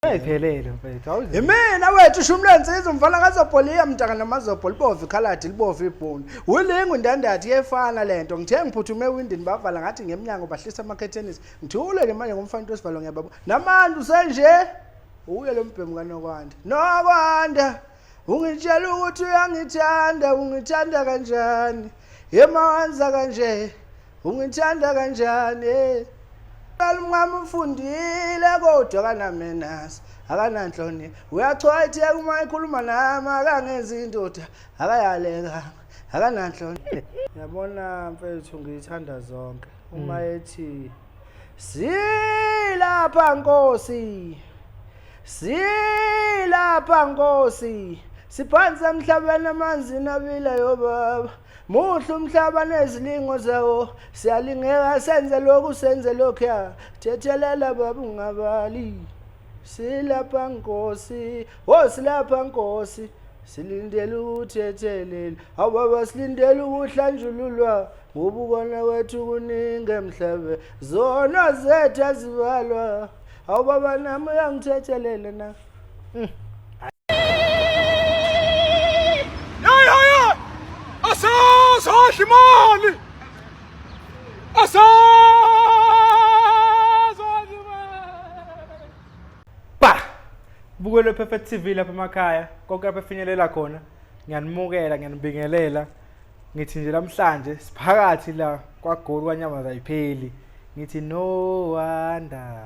Ayiphelele mfethu, awuze. Imina wethu shumle nsizwa umfana kaZobholiya mntaka namazobho libovu ikhaladi libovu ibhunu. Wilingu ndandathi iyefana lento. Ngithe ngiphuthume ewindini bavala ngathi ngemnyango bahlisa amakhethenisi. Ngithule nje manje ngomfana wesivalo ngiyababo. Namanje usenje uye lo mbhemu kaNokwanda. Nokwanda ungitshela ukuthi uyangithanda, ungithanda kanjani? Yemawanza kanje ungithanda kanjani? Umngami ufundile kodwa akanamenasi akananhloni uyachwayitheka uma ekhuluma nami akangenzi indoda akayaleka akananhloni. Yabona mfethu ngiyithanda zonke uma ethi silapha Nkosi, silapha Nkosi, siphansi emhlabeni amanzini abilayo baba. Muhle umhlaba nezilingo zawo, siyalingeka senze lokhu senze lokhuya, thethelela baba ungabali. Silapha Nkosi, oh silapha Nkosi, silindele ukuthethelela, awu baba silindele ukuhlanjululwa, ngoba ukona kwethu kuningi emhlabeni, zono zethu azibalwa, awu baba nami uyangithethelela na. Hey, hey, hey! Asazodla imali! Asazodla imali! Pa! Bukelo Perfect TV lapha emakhaya, konke lapha efinyelela khona. Ngiyanimukela, ngiyanibingelela. Ngithi nje namhlanje siphakathi la kwaGoli kwanyama ayipheli. Ngithi no wonder.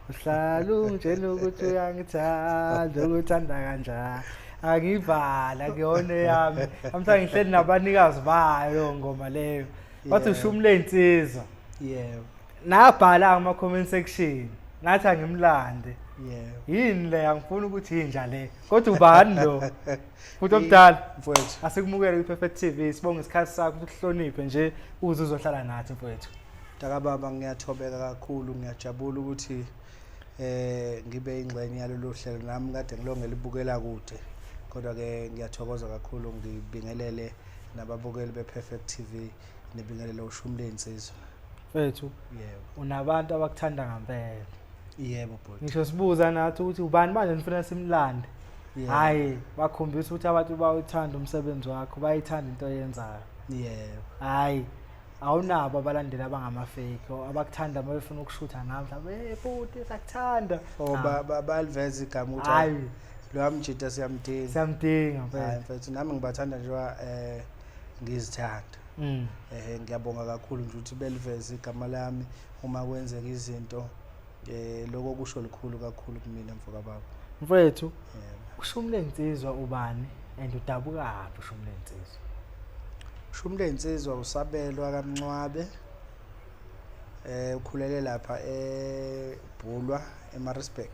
Uhlala ungitshela ukuthi uyangithanda, ukuthanda kanjani. Angivala kuyona eyami. Namhlanje ngihleli nabanikazi bayo leyo ngoma leyo. Bathi ushumi lensizwa. Yebo. Nabhala kuma comment section. Ngathi angimlande. Yebo. Yini le angifuni ukuthi inja le. Kodwa ubani lo? Futhi omdala. Mfowethu. Asikumukele kwi-Perfect TV. Sibonge isikhathi sakho ukuthi uhloniphe nje uze uzohlala nathi mfowethu. Mntakababa ngiyathobeka kakhulu ngiyajabula ukuthi ngibe ingxenye yalolu hlelo nami kade ngilonge libukela kude kodwa ke ngiyathokoza kakhulu ngibingelele nababukeli bePerfect TV nibingelele ushumi lensizwa. Mfethu, Yebo. unabantu abakuthanda ngempela. Yebo bhuti. Ngisho sibuza nathi ukuthi ubani manje nifuna simlande. Yebo. Hayi, bakhombisa ukuthi abantu bawuthanda umsebenzi wakho, bayithanda into oyenzayo. Yebo. Hayi, awunabo abalandeli abangamafake abakuthanda uma befuna ukushutha nawe mhlawumbe hey bhuti sakuthanda. Oh Ah. baliveza igama ukuthi Hayi, lo mjita siyamdinga. siyamdinga Hayi mfethu. mfethu nami ngibathanda nje ngizithanda. Ngiyabonga kakhulu nje ukuthi beliveze igama lami uma kwenzeka izinto lokho kusho likhulu kakhulu kumina mfoka baba. Mfethu, Yebo. ushumi lensizwa ubani and udabukaphi ushumi lensizwa? Ushumi lensizwa usabelwa kaMncwabe. Ukhulele lapha eBhulwa eMaritzburg.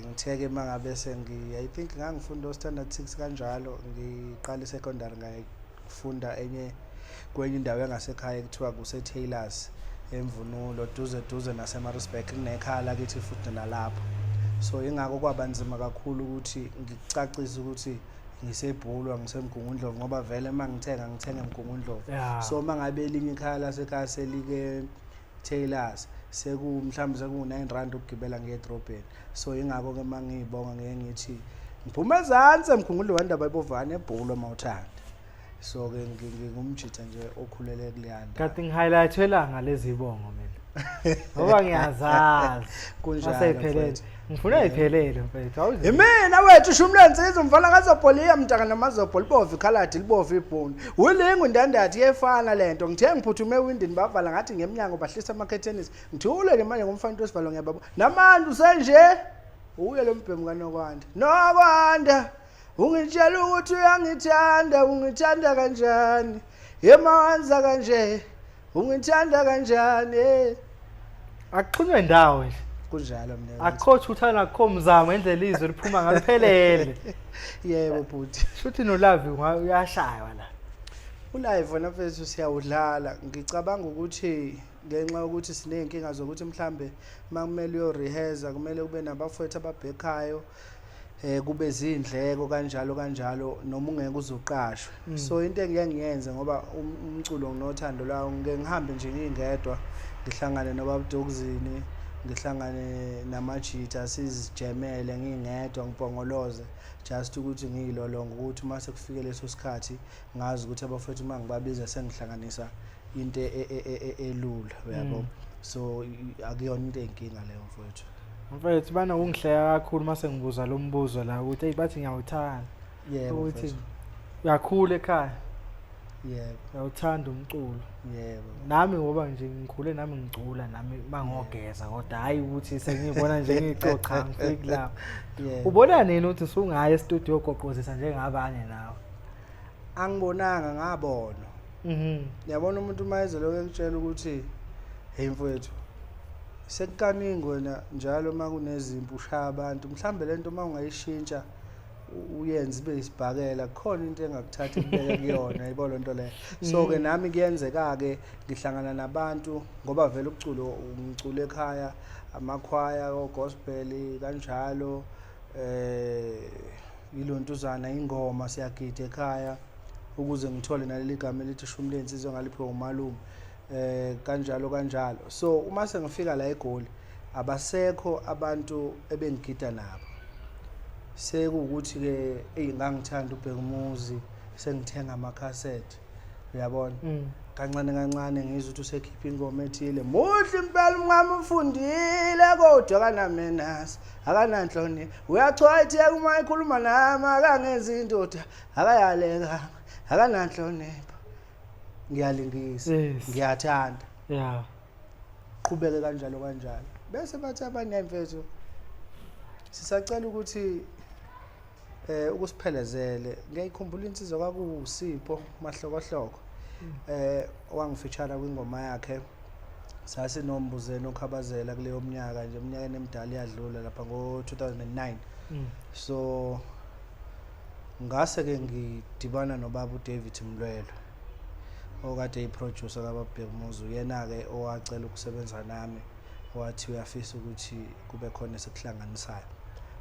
Ngitheke mangabe sengi I think ngangifunda o standard 6 kanjalo ngiqala isecondary ngayifunda enye kwenye indawo engasekhaya ekuthiwa kuse Taylors emvunulo duze duze naseMaritzburg kunekhaya lakithi futhi nalapho. So ingakho kwaba nzima kakhulu ukuthi ngicacise ukuthi ngisebhulwa ngisemgungundlovu ngoba vele mangithenga ngithenga emgungundlovu. So mangabe elinye ikhaya lasekhaya selike Taylors seku mhlawumbe seku 9 rand ukugibela ngiye edrobheni. So ingakho ke mangiyibonga ngeke ngithi ngiphume ezansi emgungundlovu wandaba ibovane ebhulwa mawuthanda. So ke ngingumjitha nje okhulele kuleya ndawo. Kade ngihighlightwe ngalezi ibongo mina. Ngoba ngiyazazi. Kunjalo, Maseyiphelele. mfethu. Ngifuna iphelele mfethu. Awuze. Imina wethu ushumi lensizwa umfana kaZobholiya mntaka namazobho libovu ikhaladi libovu ibhunu. Wilingu ndandathi iyefana lento. Ngithe ngiphuthume ewindini bavala ngathi ngemnyango bahlisa amakhethenisi. Ngithule nje manje ngomfana wesivalo ngiyababo. Namanje usenje uye lo mbhemu kaNokwanda. Nokwanda ungitshela ukuthi uyangithanda, ungithanda kanjani? Yemawanza kanje ungithanda kanjani? Akuxhunywe ndawo nje. Kunjalo mnene. Akukho thuthana akukho mzamo indlela izwe liphuma ngaliphelele. Yebo bhuti. Shuthi no Love uyashaywa la. Ulive wena mfethu siyawudlala. Ngicabanga ukuthi ngenxa yokuthi siney'nkinga zokuthi mhlambe uma kumele uyorehearsa kumele kube nabafowethu ababhekhayo kube zindleko kanjalo kanjalo noma ungeke uzoqashwe. So into engike ngiyenze ngoba umculo nginothando lwawo ngike ngihambe nje ngingedwa ngihlangane nobaba Dogzini Ngihlangane namajita sizijemele ngingedwa ngipongoloze just ukuthi ngiyilolonge ukuthi uma sekufike leso sikhathi ngazi ukuthi abafowethu uma ngibabiza sengihlanganisa into elula, uyabo. So akuyona into eyinkinga leyo, mfowethu. Mfethu, banokungihleka kakhulu mase ngibuza lo mbuzo la ukuthi hey, bathi ngiyawuthanda Yebo. ukuthi Mfowethu. uyakhula ekhaya, Yebo. uyawuthanda umculo. Yebo. Nami ngoba nje ngikhule nami ngicula nami mangogeza, kodwa hayi ukuthi sengiyibona nje ngicocha ngifiki lapho. Yebo. Ubona nini ukuthi usungaya e-studio ogoqozisa njengabanye nawe? Angibonanga, ngabona. Yabona, umuntu uma ezolokhu ekutshela ukuthi hey mfowethu, sekukaningi wena njalo uma kunezimpi ushaya abantu, mhlambe lento uma ungayishintsha uyenze ibe isibhakela, kukhona into engakuthatha ikubeke kuyona, yabo lento leyo. So ke nami kuyenzeka ke ngihlangana nabantu ngoba vele ukuculo ngicula ekhaya, amakhwaya o-gospel kanjalo, ilontuzana ingoma siyagida ekhaya ukuze ngithole naleli gama elithi Shumi Lensizwa ngaliphiwa umalume, kanjalo kanjalo. So uma sengifika la eGoli abasekho abantu ebengigida nabo, sekuwukuthi ke eyi, ngangithanda uBhekumuzi, sengithenga amakhasethi, uyabona. Kancane kancane ngizwe ukuthi usekhipha ingoma ethile, muhle impela umngami, ufundile kodwa akanamenasi, akananhloni, uyachwayitheka uma ekhuluma nami, akangenzi indoda, akayaleka, akananhlonipho. Ngiyalingisa. Ngiyathanda. Qhubeke kanjalo kanjalo, bese bathi abanye, mfethu, sisacela ukuthi ukusiphelezele. Ngiyayikhumbula insizwa kwakuSipho Mahlokohloko, owangifeature kwingoma yakhe, sasinombuzeni okhabazela kuleyo minyaka nje, eminyakeni emidala iyadlula lapha ngo-2009. So ngase ke ngidibana nobaba uDavid Mlwelo okade eyi-producer kaBabhekumuzi. Uyena-ke owacela ukusebenza nami, wathi uyafisa ukuthi kube khona esikuhlanganisayo.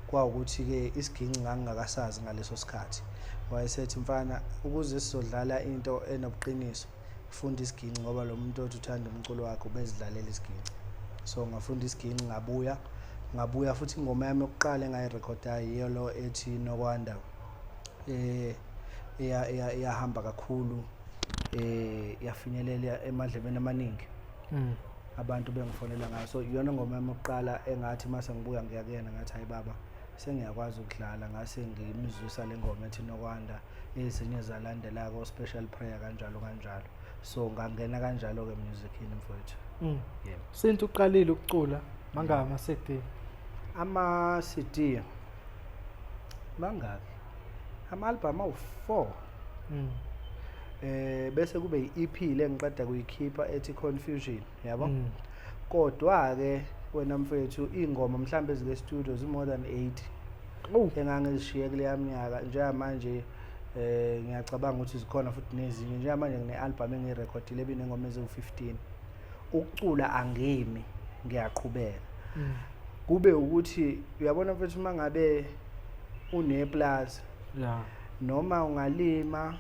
Kwawukuthi-ke isiginci ngangingakasazi ngaleso sikhathi. Wayesethi, mfana, ukuze sizodlala into enobuqiniso, funda isiginci, ngoba lo muntu othi uthanda umculo wakhe ubezidlalela isiginci. So ngafunda isiginci, ngabuya futhi ingoma yami yokuqala engayirekhodayo yiyo lo ethi Nokwanda, eyahamba kakhulu, yafinyelela emadlebeni amaningi, abantu bengifonela ngayo. So iyona ngoma yami yokuqala engathi mase ngibuya ngiya kuyena ngathi, hayi baba, sengiyakwazi ukudlala. Ngase ngimzwisa le ngoma ethi Nokwanda, ezinye zalandela-ko, Special Prayer, kanjalo kanjalo. So ngangena kanjalo-ke musicini, mfowethu. Yebo. Since uqalile ukucula, mangaka ama-CD? Ama-CD mangaki? Ama-album awu-4. Bese kube i-EP le ngiqeda kuyikhipha ethi Confusion, yabo. Kodwa ke wena mfethu, ingoma mhlambe ezike studio zi more than 80 Oh. engangizishiye kuleya minyaka. Njengamanje ngiyacabanga ukuthi zikhona futhi nezinye. Njengamanje ngine-album engiyirekhodile ebinengoma eziwu-15. Ukucula angimi, ngiyaqhubeka. Kube ukuthi uyabona mfethu, uma ngabe uneplaza noma ungalima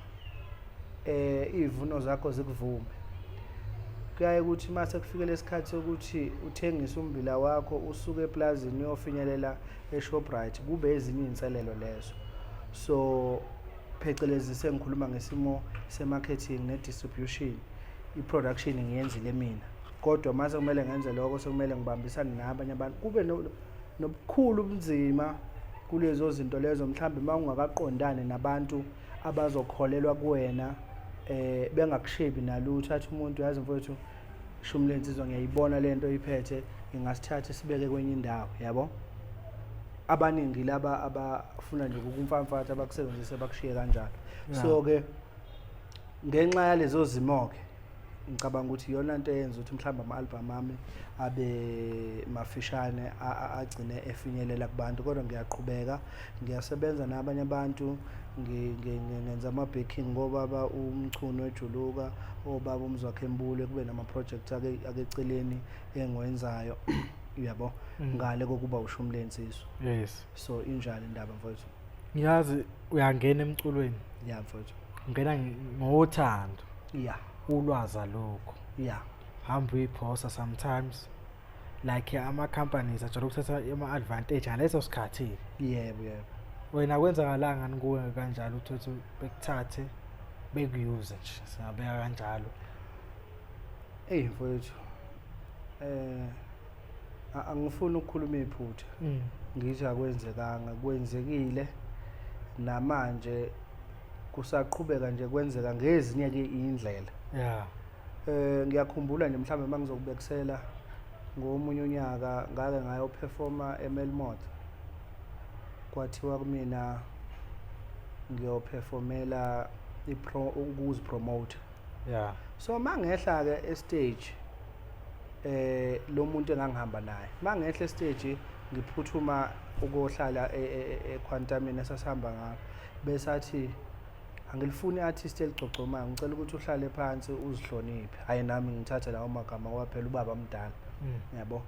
izivuno zakho zikuvume, kuyaye ukuthi mase kufike lesikhathi sokuthi uthengise ummbila wakho, usuke eplazini uyofinyelela eShoprite, kube ezinye iy'nselelo lezo. So phecelezi sengikhuluma ngesimo se-marketing ne-distribution. I-production ngiyenzile mina, kodwa mase kumele ngenze lokho, sekumele ngibambisane nabanye abantu, kube nobukhulu ubunzima kulezo zinto lezo. Mhlawumbe uma ungakaqondani nabantu abazokholelwa kuwena, bengakushebi nalutho, athi umuntu, yazi mfowethu, Shumi Lensizwa, ngiyayibona lento oyiphethe, ingasithatha sibeke kwenye indawo, yabo. Abaningi laba abafuna nje ukumfamfatha, bakusebenzise bakushiye kanjalo. So ke ngenxa yalezo zimo ke ngicabanga ukuthi iyona nto eyenza ukuthi mhlawumbe ama-album ami abe mafishane, agcine efinyelela kubantu. Kodwa ngiyaqhubeka ngiyasebenza nabanye abantu, ngenza ama-backing ngobaba uMchunu ejuluka, obaba uMzwakhe Mbule, kube nama-project ake eceleni engiwenzayo, uyabo, ngale kokuba uShumi Lensizwa. So injalo indaba, mfowethu. Ngiyazi uyangena emculweni. Ya, mfowethu. Ungena ngothando. Ulwazi alukho. Hamba uyiphosa sometimes. Like ama companies ajwayele ukuthatha ama advantage ngaleso sikhathi. Yebo, yebo. Wena kwenzakalanga kuwe kanjalo uthathe bekuthathe bekuyuse nje, singabeka kanjalo? Eyi mfowethu, angifuni ukukhuluma iphutha, ngithi akwenzekanga, kwenzekile, namanje kusaqhubeka nje kwenzeka ngezinye ke indlela. Ngiyakhumbula nje mhlambe mangizokubekisela ngomunye unyaka ngake ngayoperforma eMelmoth. Kwathiwa kumina ngiyoperformela i-pro ukuzipromote. So mangehla ke estage, lo muntu engangihamba naye, mangehla estage ngiphuthuma ukuyohlala eQuantumini esasihamba ngayo, besathi angilifuni i-artist eligcogcomayo, ngicela ukuthi uhlale phansi uzihloniphe. Hayi, nami ngithathe lawo magama ngoba phela ubaba mdala, yabo.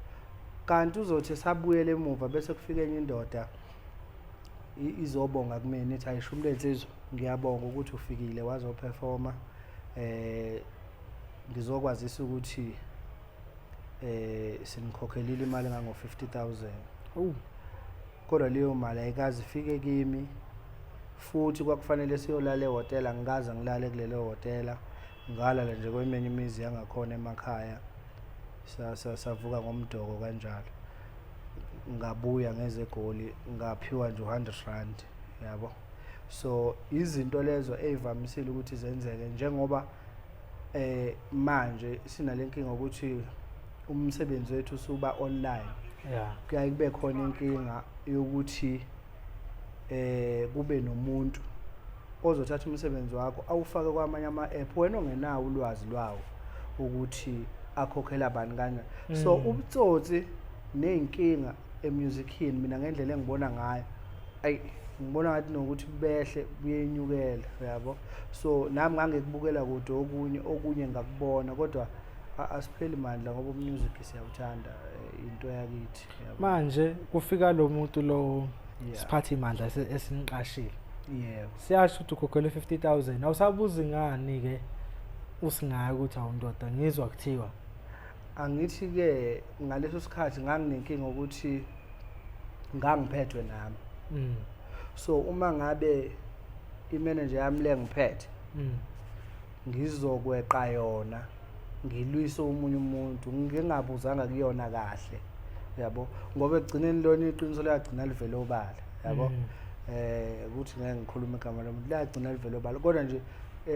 Kanti uzothi sabuyela emuva bese kufika enye indoda izobonga kumina, ithi ayishumi lensizwa, ngiyabonga ukuthi ufikile wazoperforma, ngizokwazisa ukuthi sinikhokhelile imali engango 50,000. Kodwa leyo mali ayikaze ifike kimi, futhi kwakufanele siyolala ehhotela, angikaze ngilale kulelo hhotela, ngalala nje kweminye imizi yangakhona emakhaya. Savuka ngomdoko kanjalo, ngabuya ngeze eGoli, ngaphiwa nje u100 rand, yabo. So izinto lezo ezivamisile ukuthi zenzeke, njengoba manje sinalenkinga ukuthi umsebenzi wethu usuba online. Kuyaye kube khona inkinga yokuthi kube nomuntu ozothatha umsebenzi wakho awufake kwamanye ama-app, wena ongenawo ulwazi lwawo ukuthi akhokhela bani kanjani. So ubutsotsi ney'nkinga emusicini, mina ngendlela engibona ngayo, ayi ngibona ngathi nokuthi behle buyenyukela, yabo. So nami ngangikubukela kude okunye, okunye ngakubona, kodwa asipheli mandla ngoba umusic siyawuthanda, into yakithi, yabo. Manje kufika lo muntu lo siphathe imandla esiniqashile. Siyasho ukuthi ukhokhele 50,000, awusabuzi ngani ke usingayo ukuthi awundoda ngizwa kuthiwa? Angithi ke ngaleso sikhathi nganginenkinga ukuthi ngangiphethwe nami. So uma ngabe imanager yami le ngiphethe, ngizokweqa yona ngilwise omunye umuntu ngingabuzanga kuyona kahle, yabo, ngoba ekugcineni lona iqiniso liyagcina livele obala, yabo. Ukuthi ngeke ngikhulume igama lomuntu, liyagcina livele obala. Kodwa nje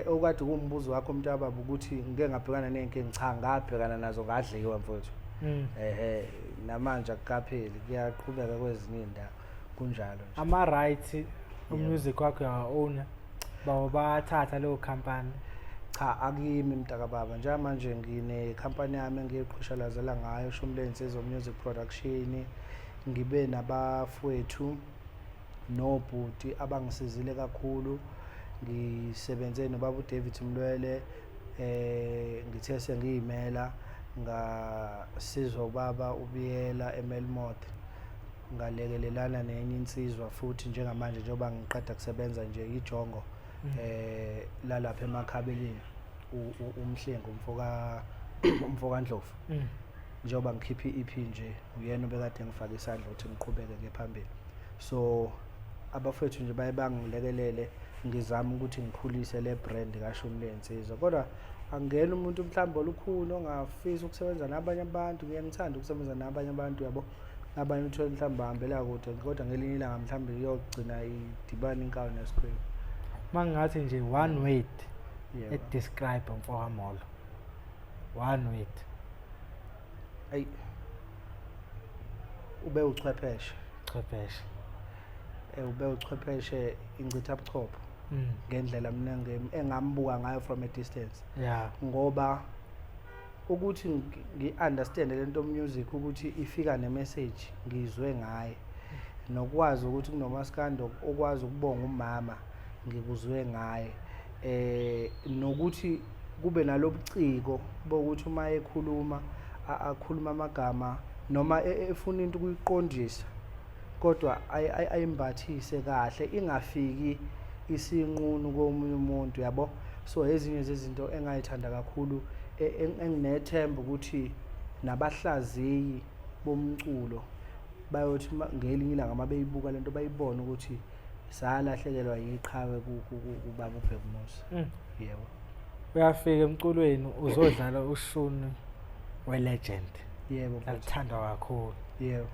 okade kuwumbuzo wakho mntababa ukuthi ngike ngabhekana ney'nkinga, cha, ngabhekana nazo, ngadliwa mfowethu. Namanje akukapheli, kuyaqhubeka kwezinye iy'ndawo, kunjalo nje. Ama-rights umusic wakho uyawa-owner, bawo bayathatha leyo company? Cha, akimi mntakababa, njengamanje ngine-company yami engiyiqhushalazela ngayo, Shumi Lensizwa Music Production. Ngibe nabafowethu nobhuti abangisizile kakhulu, ngisebenze nobaba uDavid Mlwele, ngithe sengiyimela ngasizwa ubaba uBiyela eMelmoth, ngalekelelana nenye insizwa futhi njengamanje njengoba ngiqeda kusebenza nje ijongo lalapha emakhabeleni, uMhlengi umfoka Ndlovu. Njengoba ngikhipha i-EP nje, uyena obekade ngifake isandla ukuthi ngiqhubeke ke phambili. So abafethu nje baye bangilekelele, ngizama ukuthi ngikhulise le brand kaShumi Lensizwa. Kodwa angena umuntu mhlawumbe olukhulu ongafisa ukusebenza nabanye abantu, ngiye ngithanda ukusebenza nabanye abantu, yabo. Abanye uthole mhlawumbe bahambela kude, kodwa ngelinye ilanga mhlawumbe iyogcina idibana inkawu nesikhwebu. Mangingathi nje one word e-describe mfokaMolo, one word. Ayi, ube uchwepheshe. Chwepheshe. Ube uchwepheshe, ingcitha buchopho. Ngendlela mina engambuka ngayo from a distance. Ngoba ukuthi ngi-understand lento music ukuthi ifika ne-message ngizwe ngaye, nokwazi ukuthi kunomaskandi okwazi ukubonga umama ngikuzwe ngaye, nokuthi kube nalobuciko bokuthi uma ekhuluma akhuluma amagama noma efuna into ukuyiqondisa, kodwa ayimbathise kahle ingafiki isinqunu komunye umuntu, yabo. So ezinye zezinto engayithanda kakhulu, enginethemba ukuthi nabahlaziyi bomculo bayothi ngelinye ilanga uma beyibuka lento bayibone ukuthi salahlekelwa yiqhawe kubaba uBhekumuzi. Yebo. Uyafika emculweni uzodlala ushuni we-legend. Yebo mfethu. Alithandwa kakhulu. Yebo.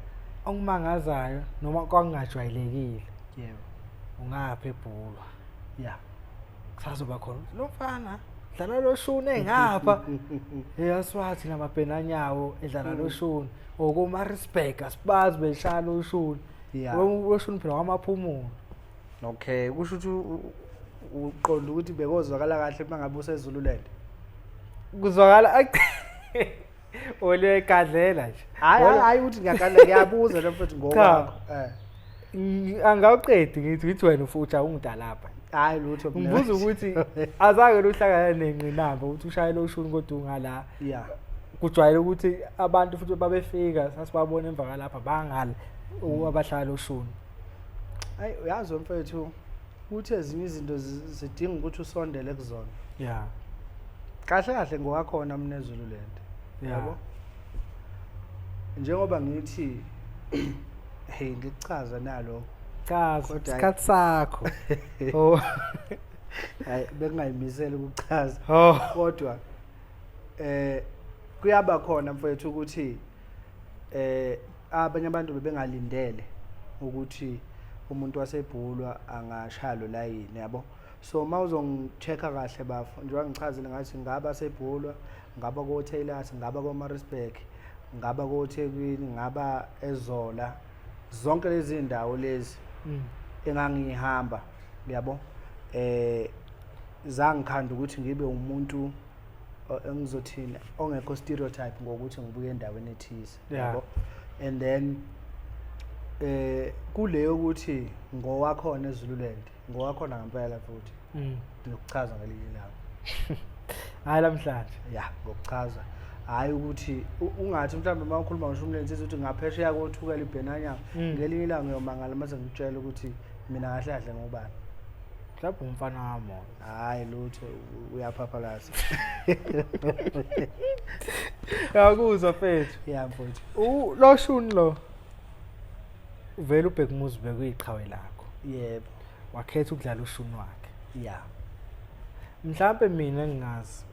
Okumangazayo noma kwakungajwayelekile. Yebo. Ungapha eBhulwa. Yeah. Kusazoba khona lo mfana dlala lo shuni engapha. Eyaswathi namabhenanyawo edlala lo shuni. OkuMaritzburg asibazi beshaya lo shuni. Yeah. Lo shuni phela wamaphumulo. Okay, kusho ukuthi uqonda ukuthi bekozwakala kahle uma ngabe useZululand. Kuzwakala olegadlela nje. Hayi hayi hayi ukuthi ngiyakhala ngiyabuza lo mfethu ngokwakho. Eh. Angawuqedi ngithi wena ufuthi awungidalapha. Hayi lutho mina. Ngibuza ukuthi azange luhlangane nengqinamba ukuthi ushaye lo shuni kodwa ungala. Yeah. Kujwayele ukuthi abantu futhi babefika sasibabona emva kalapha bangale abahlala lo shuni. Hayi uyazi mfethu ukuthi ezinye izinto zidinga ukuthi usondele kuzona. Yeah. Kahle kahle ngowakhona mina eZululand. Yeah. Yabo? Njengoba ngithi hey ngikuchaza nalo. Chaza Kodwa isikhathi sakho. Oh. Hayi bekungayimisela ukuchaza. Oh. Kodwa kuyaba khona mfethu ukuthi abanye abantu bebengalindele ukuthi umuntu waseBhulwa angashaya lo layini, yabo. So uma uzongi-check-a kahle bafo, njengoba ngichazile ngathi ngaba seBhulwa, ngaba ko-Taylors, ngaba ko-Maritzburg, ngaba koThekwini, ngaba eZola, zonke lezi ndawo lezi engangihamba, yabo. Zangikhanda ukuthi ngibe umuntu engizothini ongekho stereotype ngokuthi ngibuye endaweni ethize, yabo. And then kuleyo ukuthi ngowakhona eZululand, ngowakhona ngempela futhi. Ngikuchaza ngelinye ilanga. Hayi namhlanje. Ya, ngokuchaza. Hayi ukuthi ungathi mhlawumbe uma ukhuluma ngoshumi lensizwa ukuthi ngaphesheya kothukela ibhenanyana, ngelinye ilanga uyomangala mase ngikutshela ukuthi mina kahle kahle ngubani. Mhlawumbe umfana wami. Hayi lutho, uyaphaphalaza. Ngiyakuzwa mfethu. Ya mfethu. Lo shuni lo uvela uBhekumuzi bekuyiqhawe lakho. Yebo. Wakhetha ukudlala ushuni wakhe. Ya. Mhlambe mina ngingazi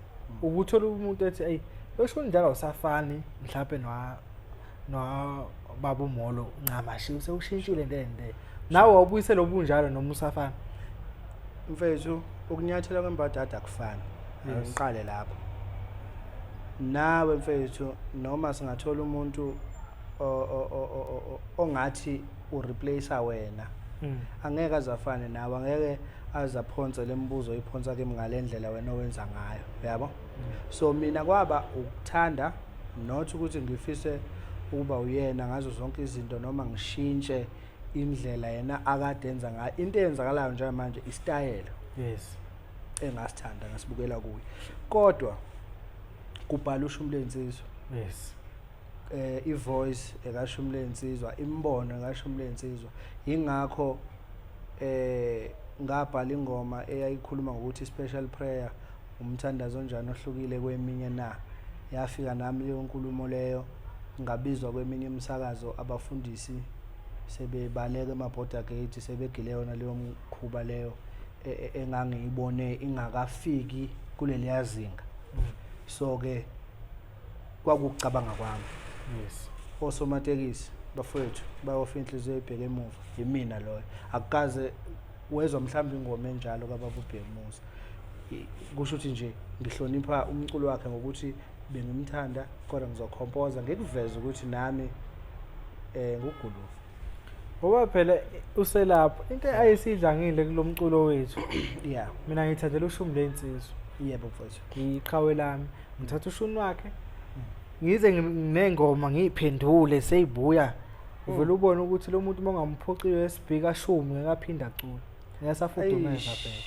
ukuthola umuntu ethi ey lo shuni njalo awusafani mhlambe no baba uMolo ncamashi usewushintshile ndende. Nawe wawubuyisela obunjalo noma usafana? Mfethu ukunyathela kwembadada akufani. Yes. Ngiqale lapho. Nawe mfethu noma singathola umuntu ongathi ureplace wena. Angeke azafane nawe, angeke azaphonse lembuzo iphonsa kimi ngalendlela wena owenza ngayo, yabo? So mina kwaba ukuthanda, not ukuthi ngifise ukuba uyena ngazo zonke izinto noma ngishintshe indlela yena akade enza ngayo. Into eyenzakalayo njengamanje isitayela. Yes. Engasithanda ngasibukela kuye. Kodwa kubhala ushumi lensizwa. Yes. I-voice ekashumi lensizwa, imibono ekashumi lensizwa. Ingakho ngabhala ingoma eyayikhuluma ngokuthi special prayer umthandazo onjani ohlukile kweminye na. Yafika nami leyo nkulumo leyo, ngabizwa kweminye imisakazo, abafundisi sebebaleka ema-border gate, sebegile yona leyo mkhuba leyo engangiyibone ingakafiki kuleliya zinga. So ke kwakukucabanga kwami. Yes. Osomatekisi bafowethu bayofa inhliziyo ibheke emuva, yimina loyo. Akukaze wezwa mhlawumbe ingoma enjalo kababa uBhekumuzi. Kusho ukuthi nje ngihlonipha umculo wakhe ngokuthi bengimthanda, kodwa ngizokhompoza ngikuveze ukuthi nami nguguluva. Ngoba phela uselapho into ayisidlangile kulomculo wethu. Yeah. Mina ngithandela ushumi lensizwa. Yebo mfowethu. Iqhawe lami. Ngithatha ushuni wakhe. Ngize nginengoma ngiyiphendule seyibuya. Uvela ubone ukuthi lo muntu mongamphoci USB kashumi ngeke aphinde acule. Ngiyasafudumeza phela.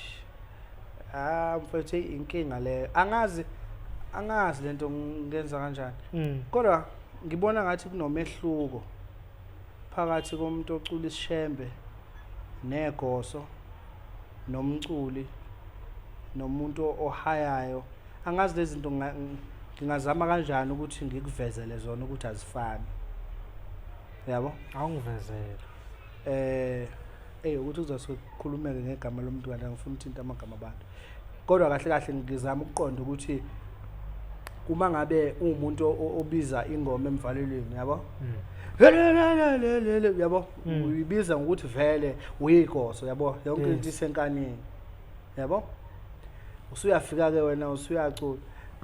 Ah mfowethu inkinga leyo. Angazi lento ngenza kanjani. Kodwa ngibona ngathi kunomehluko phakathi komuntu ocula isishembe negoso nomculi nomuntu ohayayo. Angazi lezi zinto ngingazama kanjani ukuthi ngikuvezele zona ukuthi azifani. Yabo? Awungivezele. Eh, ukuthi kuzosuke kukhulumeke ngegama lomuntu kanti angifuni ukuthinta amagama abantu. Kodwa kahle kahle ngizama ukuqonda ukuthi uma ngabe uwumuntu obiza ingoma emvalelweni, yabo? Lelelelelele, yabo? Uyibiza ngokuthi vele uyigoso, yabo? Yonke into isenkanini. Yabo? Usuyafika ke wena usuyacula.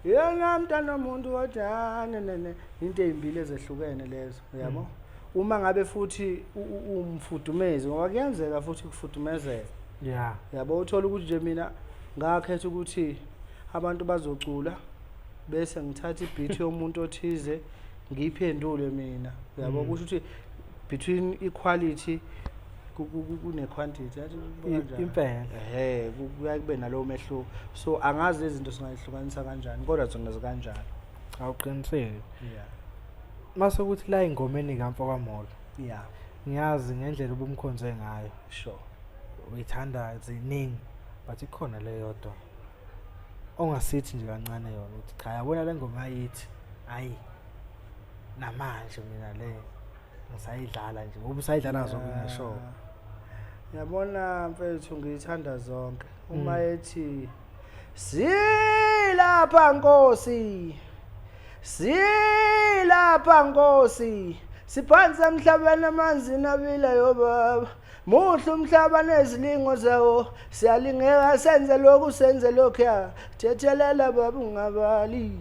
Yena mntana womuntu kodwa nene into ezimbili ezehlukene lezo, yabo? Uma ngabe futhi umfudumezi, ngoba kuyenzeka futhi kufudumezeka. Yabo, uthola ukuthi nje mina ngakhetha ukuthi abantu bazocula bese ngithatha i-beat yomuntu othize ngiyiphendule mina, yabo? Kusho ukuthi between equality kune-quantity, yathi kanjani? Impela. Ehhe, kuyaye kube nalowo mehluko, so angazi lezi zinto singayihlukanisa kanjani, kodwa zona zikanjalo. Awuqiniseki. Mase kuthi la ingomeni kaMfokaMolo. Ngiyazi ngendlela ubumkhonze ngayo. Uyithanda ziningi, but ikhona le yodwa ongasithi nje kancane yona ukuthi cha, yabona le ngoma ayithi hayi namanje mina le ngisayidlala nje ngoba usayidlala zonke ngisho. Yabona mfethu, ngiyithanda zonke. Uma ethi silapha Nkosi, silapha Nkosi, siphansi emhlabeni amanzini abilayo baba, muhle umhlaba nezilingo zawo, siyalingeka senze lokhu senze lokhuya, thethelela baba ungabali,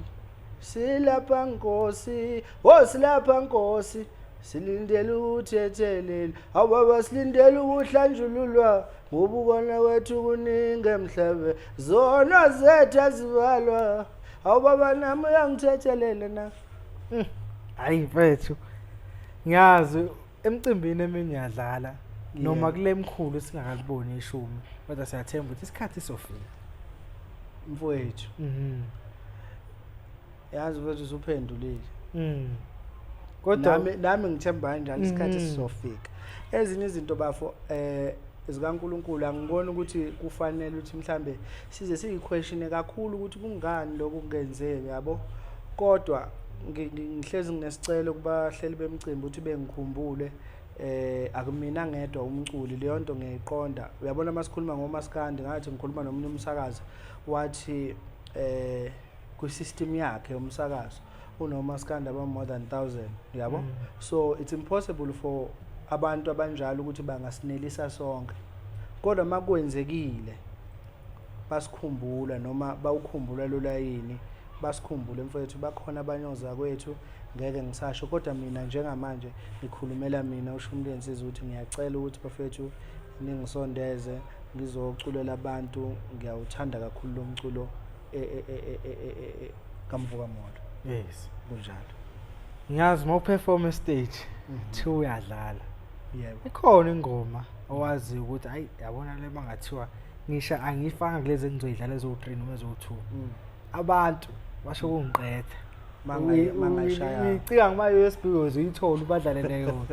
silapha Nkosi, oh silapha Nkosi, silindele ukuthethelela, awu baba silindele ukuhlanjululwa, ngoba ukona kwethu kuningi emhlabeni, zono zethu azibalwa, awu baba nami uyangithethelela na. Hayi mfethu, ngiyazi emcimbini eminye uyadlala noma kule mkhulu singakaliboni ishumi, kodwa siyathemba ukuthi isikhathi sofika. Mfowethu. Yazi mfethu usuphendulile. Kodwa nami ngithemba kanjalo isikhathi sizofika. Ezinye izinto bafo zikaNkuluNkulu angiboni ukuthi kufanele ukuthi mhlambe size siyiquestione kakhulu ukuthi kungani lokhu kungenzeki, yabo. Kodwa ngihlezi nginesicelo kubahleli bemicimbi ukuthi bengikhumbule, akumina ngedwa umculi, leyo nto ngiyayiqonda. Uyabona masikhuluma ngomaskandi, ngathi ngikhuluma nomunye umsakazi wathi kwi-system yakhe yomsakazo unomaskandi aba more than 1000, yabo. So it's impossible for abantu abanjalo ukuthi bangasinelisa sonke, kodwa makwenzekile basikhumbula noma bawukhumbula lo layini, basikhumbule mfowethu, bakhona abanye ozakwethu ngeke ngisasho, kodwa mina njengamanje ngikhulumela mina uShumi Lensizwa ukuthi ngiyacela ukuthi bafethu ningisondeze ngizoculela abantu, ngiyawuthanda kakhulu lo mculo kaMfokaMolo. Yes. Kunjalo. Ngiyazi uma uperform stage thiwa uyadlala. Yebo. Ikhona ingoma owaziyo ukuthi hayi yabona le mangathiwa ngisha angiyifanga kulezi engizoyidlala ezo-3 noma ezo-2. Abantu basho kungiqeda. Mangayishaya. Ngicika ngama USB uyithola ubadlale leyo.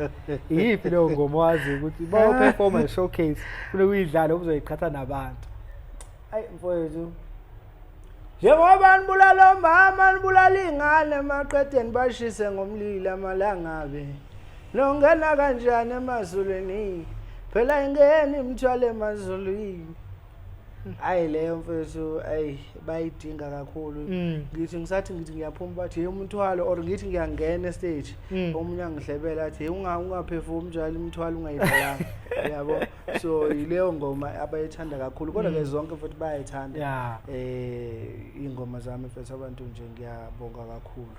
Iyiphi leyo ngoma owaziyo ukuthi uma uperform showcase kunokuyi uyidlale uzoyiqhatha nabantu? Ayi mfowethu, njengoba nibulala omama nibulala iy'ngane emaqedeni bashise ngomlilo amalangabi, nongena kanjani emazulwini? Phela ingeni imithwalo emazulwini. Hayi leyo mfethu, ayi bayidinga kakhulu. Ngithi ngisathi ngithi ngiyaphuma bathi hey umthwalo, or ngithi ngiyangena estage omunye angihlebela athi hey ungaphefumi njalo imithwalo ungayidlalanga, yabo. So yileyo ngoma abayithanda kakhulu, kodwa ke zonke futhi bayayithanda. Ingoma zami mfethu, abantu nje ngiyabonga kakhulu.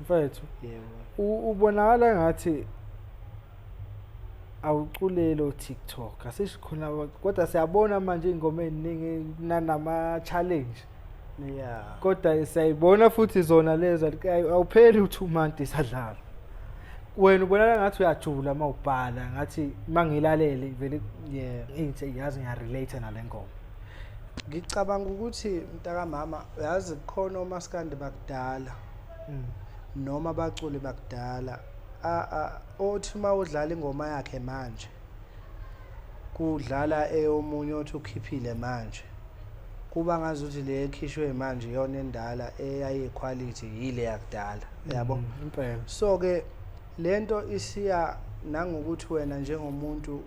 Mfethu, Yebo. Ubonakala ngathi awuculeli o-TikTok, asisho khona, kodwa siyabona manje iy'ngoma ey'ningi nanama challenge. Kodwa siyayibona futhi zona lezo awupheli u-2 months isadlala. Wena ubonakala ngathi uyajula uma ubhala, ngathi mangilalele vele ngithi yazi ngiyarelate nale ngoma. Ngicabanga ukuthi mntakamama, uyazi kukhona omaskandi bakudala noma abaculi bakudala othi uma udlala ingoma yakhe manje kudlala eyomunye othi ukhiphile manje, kuba ngazuthi le ekhishwe manje iyona endala, eyayiquality yile yakudala, yabo. Impela. So ke Lento isiya nangokuthi wena njengomuntu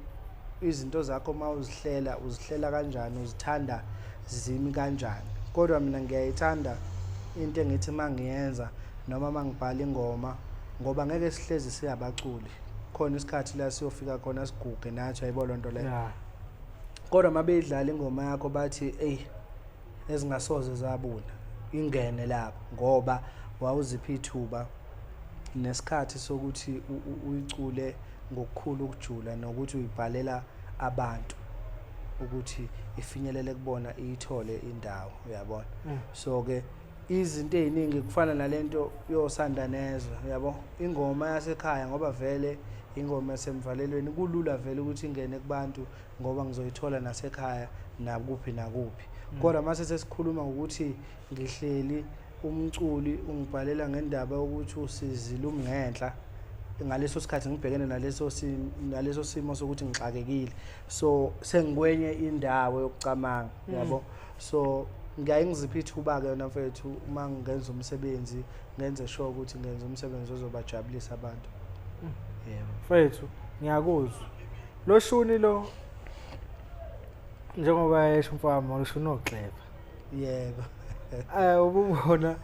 izinto zakho uma uzihlela uzihlela kanjani, uzithanda zimi kanjani. Kodwa mina ngiyayithanda into engithi uma ngiyenza noma uma ngibhala ingoma, ngoba ngeke sihlezi singabaculi, khona isikhathi la siyofika khona siguge nathi, ayibo loo nto leyo. Kodwa uma beyidlala ingoma yakho bathi eyi ezingasoze zabuna, ingene lapho ngoba wawuzipha ithuba nesikhathi sokuthi uyicule ngokukhulu ukujula nokuthi uyibhalela abantu ukuthi ifinyelele kubona, iyithole indawo, uyabona. So ke izinto eziningi kufana nalento yosanda nezwe, uyabo, ingoma yasekhaya, ngoba vele ingoma yasemvalelweni kulula vele ukuthi ingene kubantu ngoba ngizoyithola nasekhaya nakuphi nakuphi. Kodwa mase sesikhuluma ngokuthi ngihleli umculi ungibhalela ngendaba yokuthi usizile umngenhla, ngaleso sikhathi ngibhekene naleso simo sokuthi ngixakekile, so sengikwenye indawo yokucamanga, yabo. So ngiyaye ngiziphe ithuba-ke yona mfethu, uma ngenza umsebenzi ngenze sure ukuthi ngenza umsebenzi ozobajabulisa abantu. Yebo. Mfethu, ngiyakuzwa lo shuni lo, njengoba esho umfowami, lo shuni okleva. Yebo. Ububona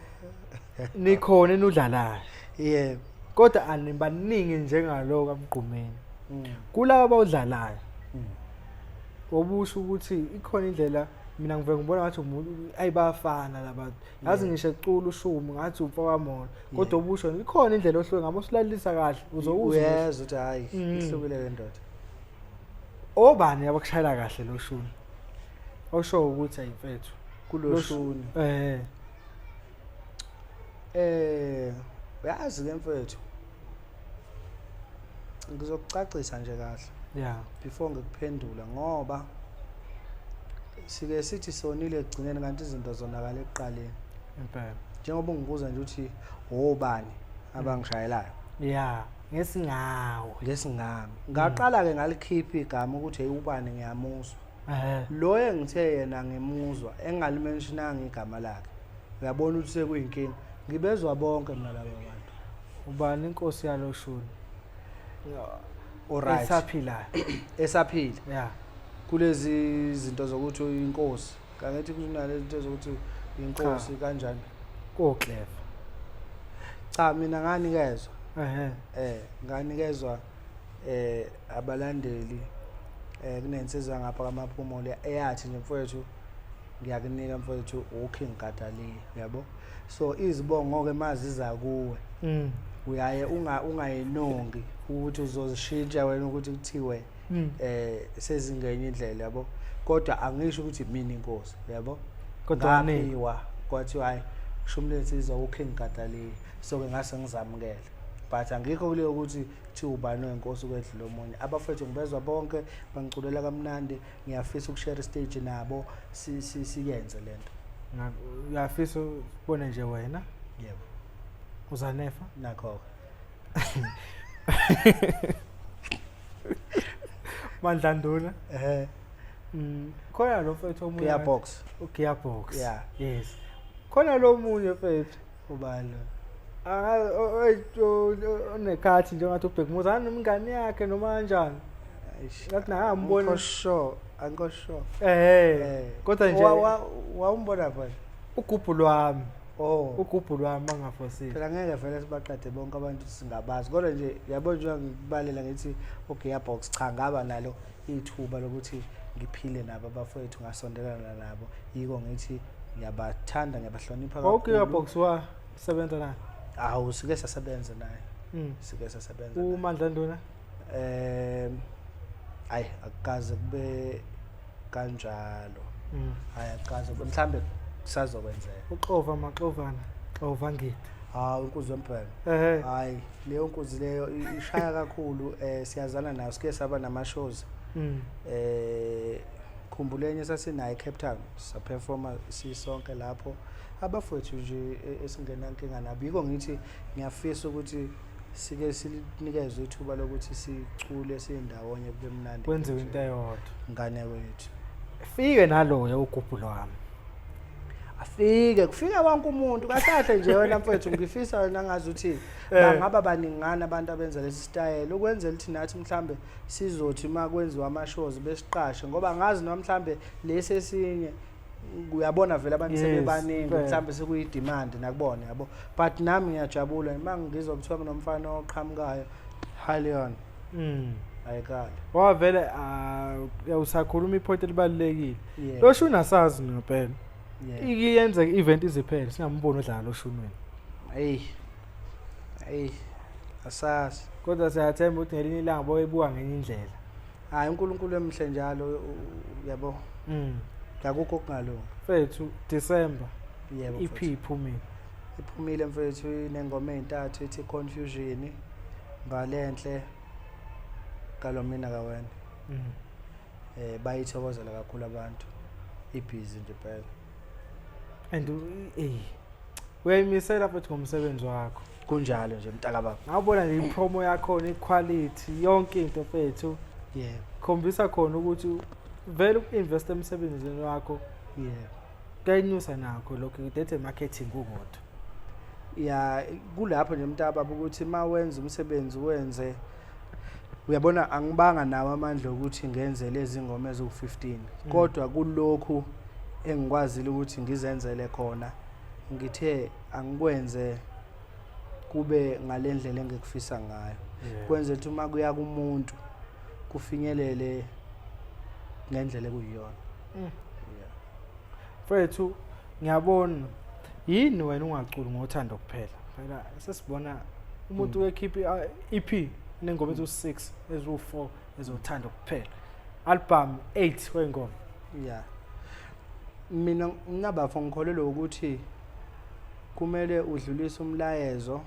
nikhona enudlalayo. Yebo. Kodwa anibaningi njengalo kaMgqumeni. Kulaba abawudlalayo. Obusho ukuthi ikhona indlela, mina ngivele ngibona ngathi umuntu ayibafana labantu. Yazi ngisho ecula ushumi ngathi umfowamona. Kodwa obusho ikhona indlela ohluke ngabo, usilalisa kahle uzowuzwa. Uyezwa ukuthi hayi ihlukile le ndoda. Obani abakushayela kahle lo shuni? Osho ukuthi ayimfethu kulo shuni. Uyazi ke mfethu, ngizokucacisa nje kahle. Before ngikuphendula, ngoba sike sithi sonile ekugcineni kanti izinto zonakala ekuqaleni. Impela. Njengoba ungibuza nje uthi obani abangishayelayo. Ngesingawe. Ngesingami. Ngaqala ke ngalikhipha igama ukuthi hey ubani ngiyamuzwa. Lo engithe yena ngimuzwa engalimentionanga igama lakhe. Uyabona ukuthi sekuyinkinga. Ngibezwa bonke mina laba bantu. Ubani inkosi yaloshuni? Alright. Esaphila. Esaphila. Kulezi izinto zokuthi inkosi. Kangithi kunale zinto zokuthi inkosi kanjani? Ko clever. Cha, mina nganikezwa. Nganikezwa abalandeli, kunensizwa ngapha kaMaphumulo eyathi nje mfowethu ngiyakunika mfowethu uKing Gadalia, uyabo. So izibongo ke maziza kuwe. Uyaye ungayinongi ukuthi uzozishintsha wena ukuthi kuthiwe sezingenye indlela, yabo. Kodwa angisho ukuthi mina inkosi, yabo. Kodwa ngaphiwa kwathiwa hayi shumi lensizwa uKing Gadalia, so ke ngase ngizamukele. But angikho kuleyo ukuthi kuthiwa ubani oyinkosi ukwedlula omunye. Abafethu ngibezwa bonke bangiculela kamnandi, ngiyafisa ukushare stage nabo, siyenze lento. Uyafisa ukubona nje wena? Yebo. Uzanefa? Nakho. Mandlanduna. Khona lo mfethu omunye. Gearbox. Gearbox. Yeah. Yes. Khona lo munye mfethu. Ubani lo? Onekhathi njengathi uBhekumuzi nomngane yakhe noma kanjani. Ngathi naye ambona. Angikho sure, angikho sure. Kodwa nje Wawumbona phela. Ugubhu lwami. Oh. Ugubhu lwami mangafosile. Phela ngeke vele sibaqede bonke abantu singabazi. Kodwa nje yabo nje ngikubalela ngithi uGearbox cha ngaba nalo ithuba lokuthi ngiphile nabo abafowethu, ngasondelana nabo. Yiko ngithi ngiyabathanda, ngiyabahlonipha kakhulu. UGearbox wa sebenza naye? Awu, sike sasebenza naye. Sike sasebenza naye. UMandla Nduna? Ayi, akukaze kube kanjalo. Hayi, akukaze kube, mhlambe kusazokwenzeka. Uxova maxovana, xova ngidi. Hawu, inkunzi yombhemu. Hayi, leyo nkunzi leyo ishaya kakhulu, siyazana nayo, sike saba nama shows. Khumbula enye sasinayo eCape Town, saperforma sisonke lapho. Abafowethu nje esingenankinga nabo. Yiko ngithi ngiyafisa ukuthi sike sinikezwe ithuba lokuthi sicule sindawonye kube mnandi. Kwenziwe into eyodwa. Ngane wethu. Fike naloyo ugubhu lwami. Afike kufike wonke umuntu kahle kahle nje wena mfethu, ngifisa wena ngazi ukuthi bangaba baningana abantu abenza lesi style, ukwenzela ukuthi nathi mhlambe sizothi uma kwenziwa ama-shows besiqashe, ngoba ngazi noma mhlambe lesi esinye uyabona vele abantu sebebaningi, mhlambe sekuyi-demand nakubona, yabo. But nami ngiyajabula uma ngizwa kuthiwa kunomfana oqhamukayo, Halion. Ayikali. Ngoba vele usakhuluma ipoint elibalulekile. Lo shuni asazi ngempela. Ikiyenzeka i-event iziphele singamboni odlala lo shuni wena. Hey. Hey. Asazi. Kodwa siyathemba ukuthi ngelinye ilanga boyibuka ngenye indlela. Hayi, uNkulunkulu emhle njalo, uyabo. Akukho okungalungi. Mfethu, December. EP iphumile. Iphumile mfethu, inengoma ezintathu ethi Confusion, Mbalenhle, Kalomina kawena. Bayithokozela kakhulu abantu. Ibhizi nje phela. And uyayimisela futhi ngomsebenzi wakho. Kunjalo nje mntaka baba. Ngabona nje ipromo yakho, iquality, yonke into mfethu. Khombisa khona ukuthi vele uku-invest emsebenzini wakho. Kuyayinyusa nakho lokho, that's marketing kukodwa. Ya, kulapho nje mntaka baba ukuthi uma wenza umsebenzi wenze, uyabona angibanga nawo amandla ukuthi ngenze lezi ngoma eziwu-15, kodwa kulokhu engikwazile ukuthi ngizenzele khona, ngithe angikwenze kube ngalendlela engikufisa ngayo. Kwenze ukuthi uma kuya kumuntu kufinyelele ngendlela ekuyiyona. Mfethu, ngiyabona yini wena ungaculi ngothando kuphela. Phela sesibona umuntu wekhipha EP nengoma eziwu-6, eziwu-4 ezothando kuphela. Album 8 wengoma. Yeah. Mina nginabafo ngikholelwa ukuthi kumele udlulise umlayezo.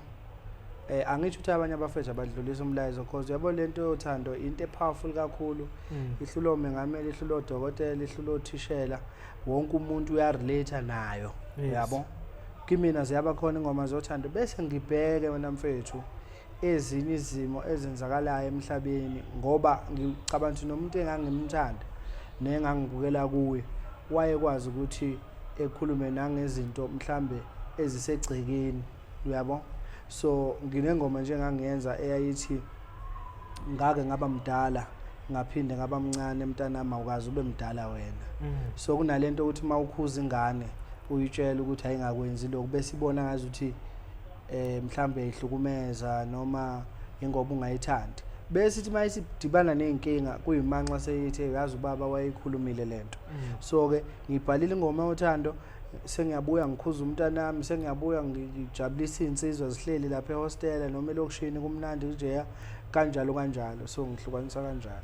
Angisho ukuthi abanye abafethu abadlulisa umlayezo, because yabo lento yothando into epowerful kakhulu. Ihlula omengameli, ihlula odokotela, ihlula othishela, wonke umuntu uyarelate nayo. Yabo. Kimina ziyaba khona ingoma zothando, bese ngibheke wena mfethu ezinye izimo ezenzakalayo emhlabeni, ngoba ngicabanga ukuthi nomuntu engangimthanda nengangibukela kuye wayekwazi ukuthi ekhulume nangezinto mhlambe ezisegcekeni, uyabo. So nginengoma nje engangiyenza eyayithi ngake ngaba mdala ngaphinde ngaba mncane, mntanami awukaze ube mdala wena. So kunalento ukuthi uma ukhuza ingane uyitshela ukuthi ayingakwenzi lokhu, bese ibona ngazuthi mhlambe ihlukumeza noma ingoba ungayithandi, bese ithi mayisidibana nezinkinga kuyimanxa seyithi uyazi ubaba wayeyikhulumile lento. So ke ngibhalile ingoma yothando, sengiyabuya ngikhuza umntanami, sengiyabuya ngijabulisa izinsizwa zihleli lapha ehostela noma elokishini kumnandi nje, kanjalo kanjalo. So ngihlukanisa kanjalo.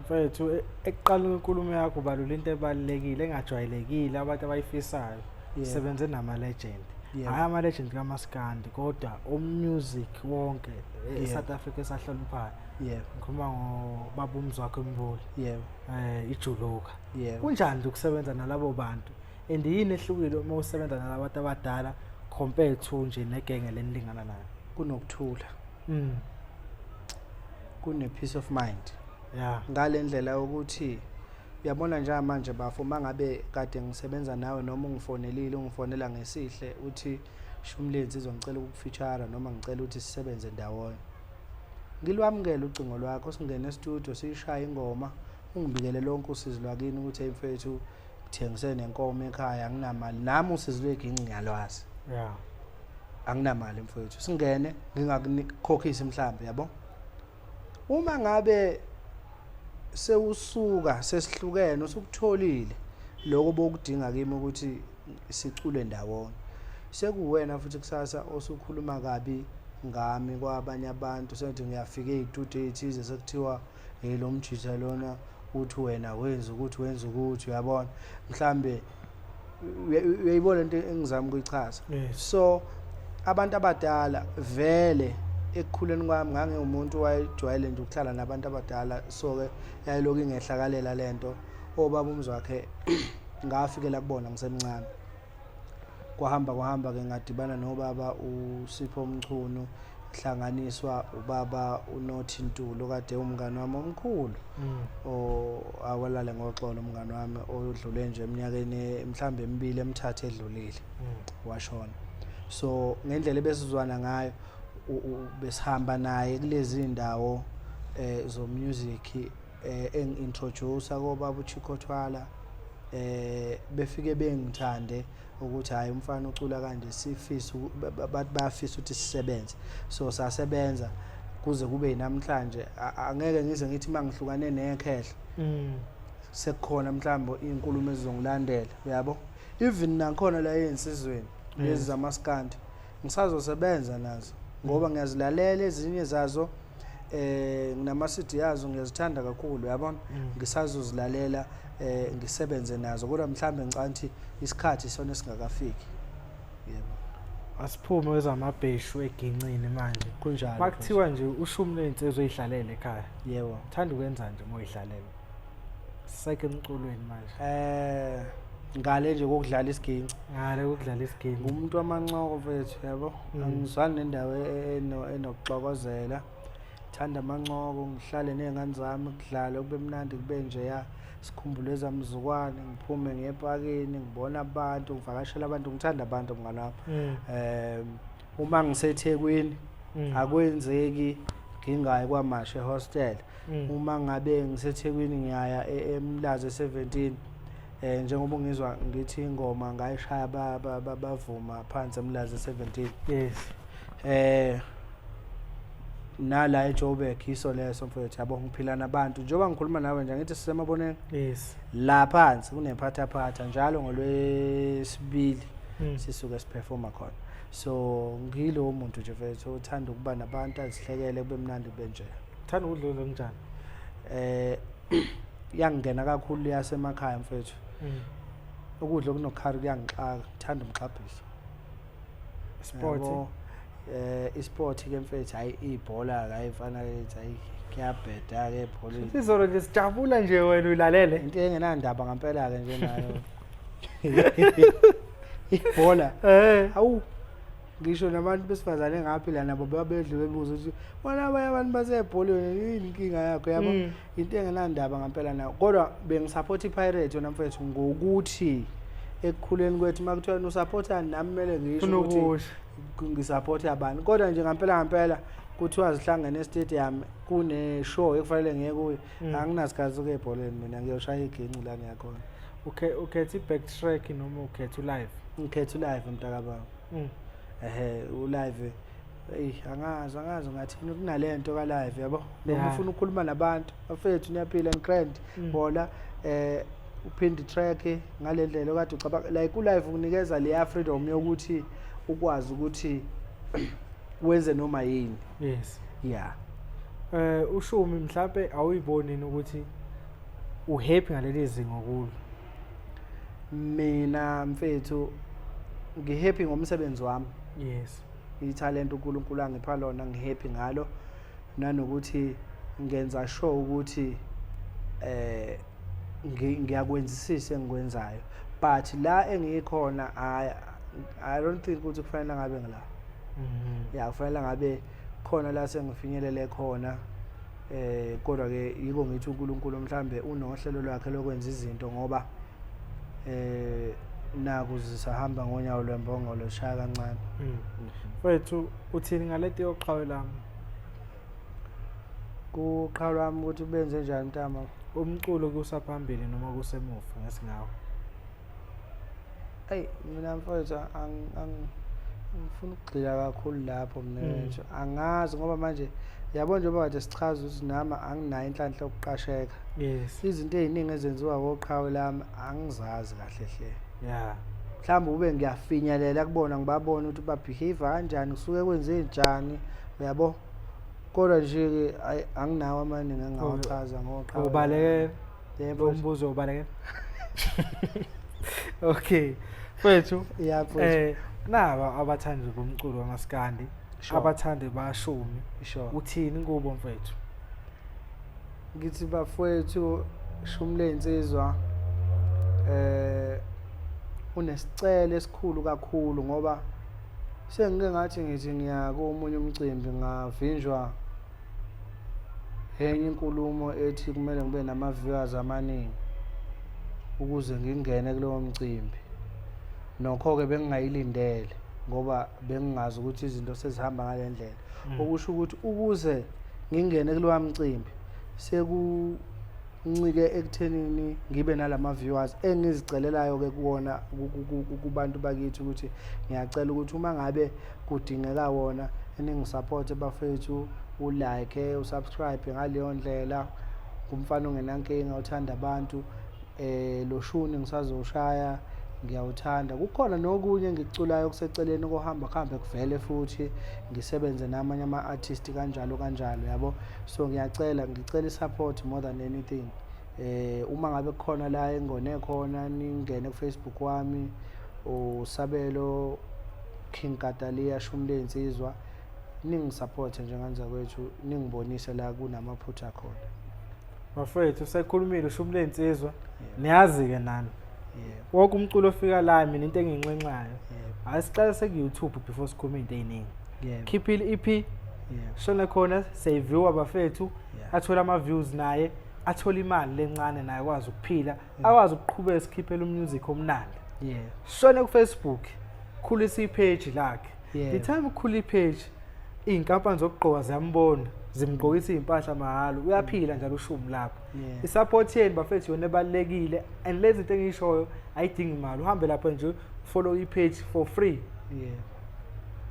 Mfethu, ekuqaleni kwenkulumo yakho ubalula into ebalulekile engajwayelekile abantu abayifisayo. Sebenze nama legend. Hayi ama legend kaMaskandi kodwa o music wonke eSouth Africa esahloniphayo. Ngikhuluma ngobaba uMzwakhe Mbuli. Ijuluka. Kunjani ukusebenza nalabo bantu? And yini ehlukile uma usebenza nalabantu abadala compared to nje negenge lenilingana nayo? Kunokuthula. Kune peace of mind. Ngalendlela yokuthi uyabona njengamanje bafo, mangabe kade ngisebenza nawe noma ungifonelile, ungifonela ngesihle uthi Shumlenzi izongicela ukukufeature noma ngicela ukuthi sisebenze ndawonye, ngilwamukele ucingo lwakho, singene e-studio siyishaye ingoma, ungibikele lonke usizi lwakini ukuthi hey mfethu ngithengise nenkomo ekhaya anginamali, nami usizi lweginci ngiyalwazi. Anginamali mfethu, singene ngingakukhokhisi mhlambe, yabo. Uma ngabe sewusuka sesihlukene usukutholile lokho bokudinga kimi ukuthi sicule ndawonye, sekuwena futhi kusasa osukhuluma kabi ngami kwabanye abantu, sengithi ngiyafika ey'tudio ey'thize sekuthiwa hey lo mjitha lona uthi wena wenza ukuthi wenza ukuthi, uyabona mhlambe uyayibona into engizama ukuyichaza. So abantu abadala vele ekukhuleni kwami ngangiwumuntu owayejwayele nje ukuhlala nabantu abadala, so ke yayilokhu ingehlakalela lento. Obaba uMzwakhe ngafikela kubona ngisemncane, kwahamba kwahamba ke ngadibana nobaba uSipho Mchunu, hlanganiswa ubaba uNothi Ntuli okade umngani wami omkhulu. Awalale ngoxolo umngani wami odlule nje eminyakeni mhlambe emibili emithathu edlulile. Washona. So ngendlela ebesizwana ngayo besihamba naye kulezi ndawo zo music, engi-introduce kobaba uChicco Twala, befike bengithande ukuthi hayi, umfana ucula kanje, sifisa bathi bayafisa ukuthi sisebenze. So sasebenza kuze kube namhlanje. Angeke ngize ngithi mangihlukane nekhehla sekukhona mhlawumbe izinkulumo ezizongilandela, uyabo. Even nakhona la ezinsizweni lezi zamaskandi ngisazosebenza nazo ngoba ngiyazilalela ezinye zazo, nginama CD yazo, ngiyazithanda kakhulu, uyabona. Ngisazozilalela, ngisebenze nazo, kodwa mhlambe ngicanthi isikhathi sona singakafiki, yebo. Asiphume kwezamabheshu egincini manje. Kunjalo. Makuthiwa nje ushumi ley'nsizwa ey'hlalele ekhaya, uthanda ukwenza nje uma uy'hlalela seke emculweni manje? Ngale nje kokudlala isiginci. Ngale kokudlala isiginci. Ngumuntu wamancoko mfethu, yabo. Angizwani nendawo enokuxokozela. Thanda amancoko, ngihlale ney'ngane zami, kudlale kube mnandi, kube njeya, sikhumbule ezamzukwane, ngiphume ngiye epakini, ngibone abantu, ngivakashele abantu, ngithanda abantu mngani wami. Uma ngiseThekwini akwenzeki ngingayi kwaMashu ehostel. Uma ngabe ngiseThekwini ngiyaya eMlazi e17, njengoba ungizwa ngithi ingoma ngayishaya bavuma phansi eMlazi e17. Nala eJoburg iso leso mfowethu, yabo, ngiphila nabantu njengoba ngikhuluma nawe nje, ngithi sisemaboneni. La phansi kunephathaphatha njalo ngolwesibili, sisuke siperforma khona. So ngilowo muntu nje mfethu uthanda ukuba nabantu, azihlekele, kube mnandi, kube nje. Uthanda ukudla okunjani? Yangena kakhulu yasemakhaya mfethu. Ukudla okunokhari kuyangixaka, ngithanda umxhabhiso. Sport? Yabo, isport ke mfethu, hayi ibhola, hayi mfana kithi, hayi kuyabheda ke ebholeni. Izolo nje sijabula nje wena uyilalele. Into engenandaba ngempela ke nje nayo ibhola. Awu, ngisho nabantu besifazane engaphila nabo babedle bebuza ukuthi bona abanye abantu basebholeni yini inkinga yakho, yabo. Into engenandaba ngempela nayo, kodwa bengisupport iPirates yona mfethu, ngokuthi ekukhuleni kwethu uma kuthiwa usupporta nami kumele ngisho Ufuna ukuthi ukusho. Ngisupport abantu, kodwa nje ngempela ngempela kuthiwa zihlangene estadium, kune show ekufanele ngiye kuyo, anginasikhathi sokuya ebholeni mina, ngiyoshaya iginci la ngiyakhona. Ukhetha i-backtrack noma ukhetha ulive? Ngikhetha ulive mntakababa. Ehe, ulive, eyi angazi, angazi ngathini, kunalento ka live, yabo, noma ufuna ukukhuluma nabantu, bafethu niyaphila and grand, bona uphinde track ngale ndlela okade ucabanga, like ulive ukunikeza leya freedom yokuthi ukwazi ukuthi wenze noma yini. Yeah. Ushumi mhlambe awuyiboni yini ukuthi uhappy ngaleli zinga okulo? Mina mfethu ngihappy ngomsebenzi wami. Italent uNkulunkulu angipha lona, ngihappy ngalo, nanokuthi ngenza sure ukuthi ngiyakwenzisisa engikwenzayo, but la engiyikhona I don't think ukuthi kufanele ngabe ngila. Ya, kufanele ngabe khona la sengifinyelele khona, kodwa ke yiko ngithi uNkulunkulu mhlambe unohlelo lwakhe lokwenza izinto, ngoba naku sisahamba ngonyawo lwembongolo, shaya kancane. Mfethu, uthini ngalento yoqhawe lami? Kuqhawe lami ukuthi benze njani mntama? Umculo kusaphambili noma kusemuva ngesingawo? Ey mina mfethu angifuni ukugxila kakhulu lapho mina mfethu. Angazi ngoba manje yabo njengoba kade sichaza ukuthi nami anginayo inhlanhla yokuqasheka. Izinto eziningi ezenziwa koqhawe lami angizazi kahle hle. Mhlawumbe ube ngiyafinyelela kubona, ngibabone ukuthi ba behave kanjani, kusuke kwenze njani, uyabo. Kodwa nje ke ayi anginawo amaningi engingawachaza ngoqhawe. Ubaleke. Yebo. Lo mbuzo ubaleke. Okay. Mfethu, Yeah, mfethu. Naba abathandi bomculo wamaskandi, abathandi bashumi. Uthini kubo mfethu? Ngithi bafowethu, shumi lezinsizwa, unesicelo esikhulu kakhulu, ngoba sengike ngathi ngithi ngiya komunye umcimbi ngavinjwa. Enye inkulumo ethi kumele ngibe nama-viewers amaningi ukuze ngingene kulowo mcimbi. Nokho-ke bengingayilindele ngoba bengingazi ukuthi izinto sezihamba ngale ndlela. Okusho ukuthi ukuze ngingene kulowa mcimbi sekuncike ekuthenini ngibe nalama viewers engizicelelayo-ke kuwona kubantu bakithi ukuthi ngiyacela ukuthi uma ngabe kudingeka wona ningisupporte bafethu, ulike, usubscribe ngaleyo ndlela. Ngumfana ongenankinga othanda abantu. Lo shuni ngisazowushaya ngiyawuthanda. Kukhona nokunye engikuculayo okuseceleni kohamba kuhambe kuvele futhi ngisebenze namanye ama-artist kanjalo kanjalo yabo. So ngiyacela, ngicela i-support more than anything. Uma ngabe kukhona la engone khona ningene ku-Facebook wami uSabelo King Katalia Shumi Leyinsizwa, ningisupporte njenganzakwethu, ningibonise la kunamaphutha khona. Bafethu usekhulumile uShumi Leyinsizwa, niyazi-ke nani. Wonke umculo ofika la mina into engiyinxenxayo. Asiqale seku-YouTube before sikhulume into ey'ningi. Khipha i-EP, shone khona siyayiviewa bafethu, athole ama-views naye, athole imali lencane naye akwazi ukuphila, akwazi ukuqhubeka sikhiphele umusic omnandi. Shone ku-Facebook, khulisa ipage lakhe. The time ukhula ipage, iy'nkampani zokugqoka ziyambona, zimgqokisa iy'mpahla mahhala, uyaphila njalo uShumi lapho. I-support yenu bafethu yona ebalulekile, and lezi zinto engiyishoyo ayidingi imali, uhambe lapho nje follow i-page for free.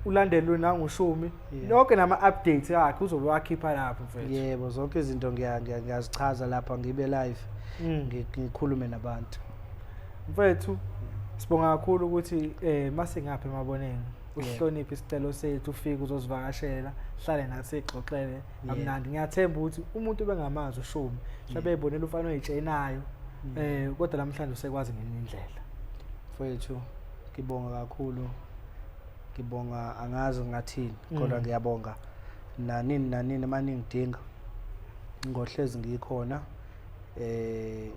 Ulandelwe nanguShumi. Yonke nama-updates akhe uzobe wakhipha lapho mfethu. Yebo, zonke izinto ngiyazichaza lapha, ngibe live, ngikhulume nabantu. Mfethu, sibonga kakhulu ukuthi masingapha eMaboneng uhloniphe isicelo sethu, ufike uzosivakashela, hlale nathi sixoxele kamnandi. Ngiyathemba ukuthi umuntu obengamazi uShumi mhlawumbe ebonela umfana oyitshenayo, kodwa namhlanje usekwazi ngenye indlela. Mfethu, ngibonga kakhulu. Ngibonga, angazi ngathini, kodwa ngiyabonga. Nanini nanini maningidinga ngohlezi ngikhona.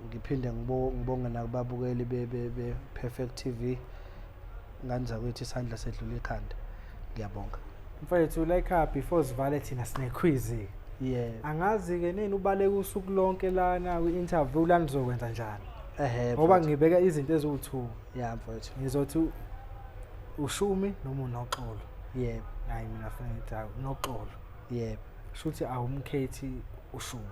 Ngiphinde ngibonge nakubabukeli be Perfect TV. Ngane zakwethu, isandla sedlula ikhanda. Ngiyabonga. Mfethu, like before sivale thina sine quiz. Angazi ke nini ubaleka usuku lonke lana kwi-interview la nizokwenza njani? Ngoba ngibeka izinto eziwu-2. Ya mfethu. Ngizothi uShumi noma uNoxolo. Hayi mina funa ngithi uNoxolo. Shuthi awumkhethi uShumi.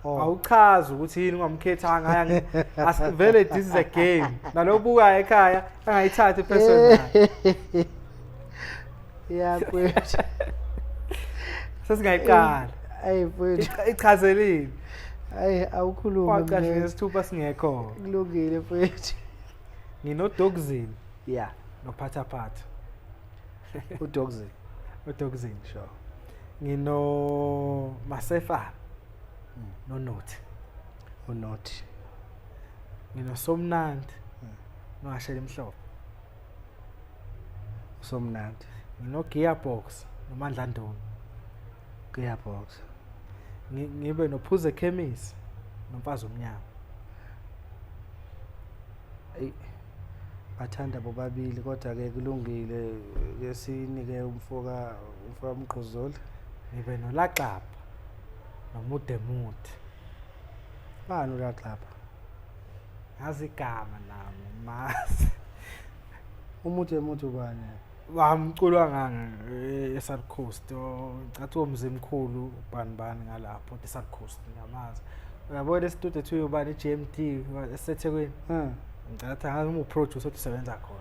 Awuchazi ukuthi yini ungamkhethanga, hhayi vele this is a game. Nalobukayo ekhaya angayithathi personal. Ya mfethu. Sesingayiqala. Ayi mfethu. Ichazelile. Ayi awukhulume. Waqashe ngesithupha singekho. Kulungile mfethu. NginoDogzini. Yeah. Nophathaphatha. UDogzini. UDogzini. Sure. Ngino Masefa. NoNothi. UNothi. NginoSomnandi. NoHashela Emhlophe. Somnandi. Ngino Gearbox noMandla Ndoni. Gearbox. Ngibe noPhuze Khemisi noMfazi Omnyama. Ey, bathanda bobabili kodwa ke kulungile ke sinike umfoka Mgquzuli. Ngibe noLaxapha noMude Mude. Bani uLaxapha? Ngazi igama nami mazi. Umude Mude ubani? Wamculo ngange eSouth Coast, ngathi uMzimkhulu bani bani ngalapho eSouth Coast ngiyamazi. Uyabona le studio ethiwa ubani i-GMD eseThekwini? Ngicela ngazi uma uproducer othi usebenza khona.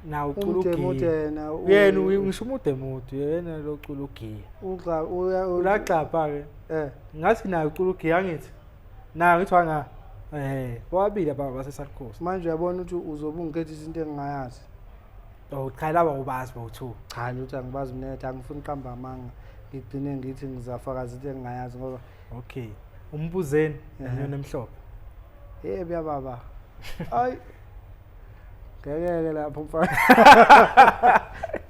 Nawe ucula Umude uGiya. Mude yena Yena ngisho Umude Mude yena lo cula uGiya. Uxa uya Ulaxapha ke. Ngathi naye ucula uGiya angithi. Naye ngithi wanga bobabili aba base South Coast. Manje uyabona ukuthi uzobe ungikhethisa into engingayazi. Oh cha laba ubazi bowu2. Cha lutho angibazi mina, angifuni uqamba amanga. Ngigcine ngithi ngizafakaza into engingayazi ngoba Okay. Umbuzeni nenyoni emhlophe. Yebo ya baba. Ay. Ngeke lapho mfana.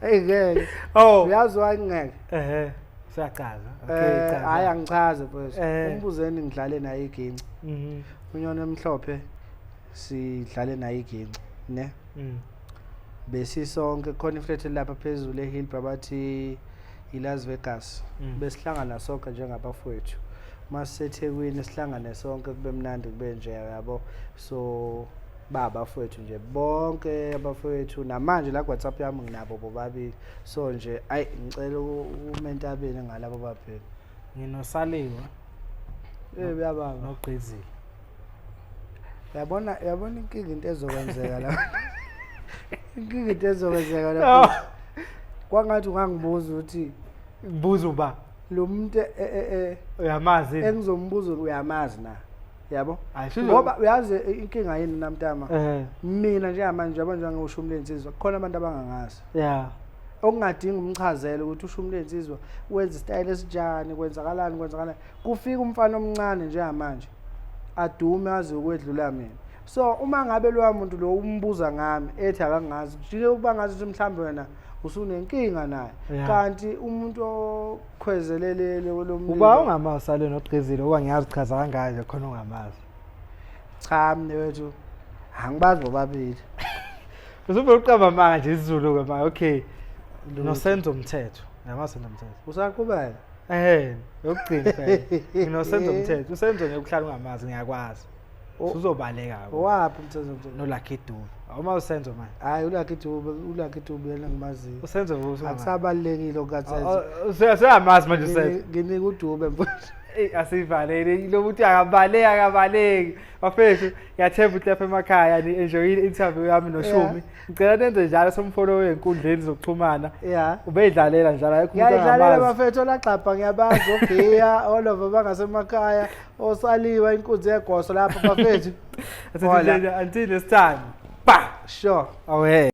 Hey ngeke. Oh. Uyazi why ngeke? Siyachaza. Okay, chaza. Hayi angichaze mfethu. Umbuzeni ngidlale naye iginci. Unyoni emhlophe sidlale naye iginci, ne? Besisonke khona iflat lapha phezulu eHillbrow bathi iLas Vegas. Besihlangana sonke njengabafowethu masiseThekwini, sihlangane sonke, kube mnandi, kube nje, yabo. So babafowethu nje bonke abafowethu. Namanje la ku-WhatsApp yami nginabo bobabili. So nje ayi, ngicela ume entabeni ngalabo babhemi. Nginosaliwa Uyababa. Nogqizile. Uyabona, uyabona inkinga, into ezokwenzeka la, inkinga, into ezokwenzeka la, kwangathi ungangibuza ukuthi Ngibuza uba lo muntu uyamazi yini? Engizombuza uyamazi na, yabo? Hayi, sizo- Ngoba uyazi inkinga yini namtama? Mina njengamanje, yabo, njengoshumi lensizwa, kukhona abantu abangangazi okungadingi umchazele ukuthi ushumi lensizwa wenza isitayela esinjani, kwenzakalani, kwenzakalani. Kufika umfana omncane njengamanje adume azi ukwedlula mina. So uma ngabe loya muntu lo umbuza ngami ethi akangazi, kujike ukuba ngazi ukuthi mhlawumbe wena usunenkinga naye, kanti umuntu okhwezelele lo mlilo. Uba ungamazi sale nogqizile, uba ngiyazi chaza kangaka nje khona ungamazi. Cha, mne wethu, angibazi bobabili. Usube uqamba manje isiZulu ke manje. Okay. Nosenzo Mthetho. Uyamazi Senzo Mthetho? Usaqhubeka? Yokugcina phela. Nginosenzo Mthetho. Usenzo nje ukuhlala ungamazi, ngiyakwazi. Usuzobaleka. Owaphi umthetho, mthetho? No Lucky Dube. Awumazi usenzo manje? Hayi, uLucky Dube, uLucky Dube yena ngimaziyo. Usenzo usumazi. Akusabalulekile okukasenzo. Useyamazi manje usenzo. Nginika uDube, mfowethu. Eyi, asivalele lo muntu, akabaleki, akabaleki. Bafethu, ngiyathemba ukuthi lapha emakhaya ni-enjoyile i-interview yami noShumi. Ngicela nenze njalo, somfollow ey'nkundleni zokuxhumana. Ubeyidlalela njalo, ayikho umuntu Ngiyayidlalela. angamazi. Bafethu, olagxabha ngiyabazi, ogiya olova bangasemakhaya, osaliwa inkunzi yegoso lapha, bafethu. Asithi nje, until next time, ba. Sure. Awe.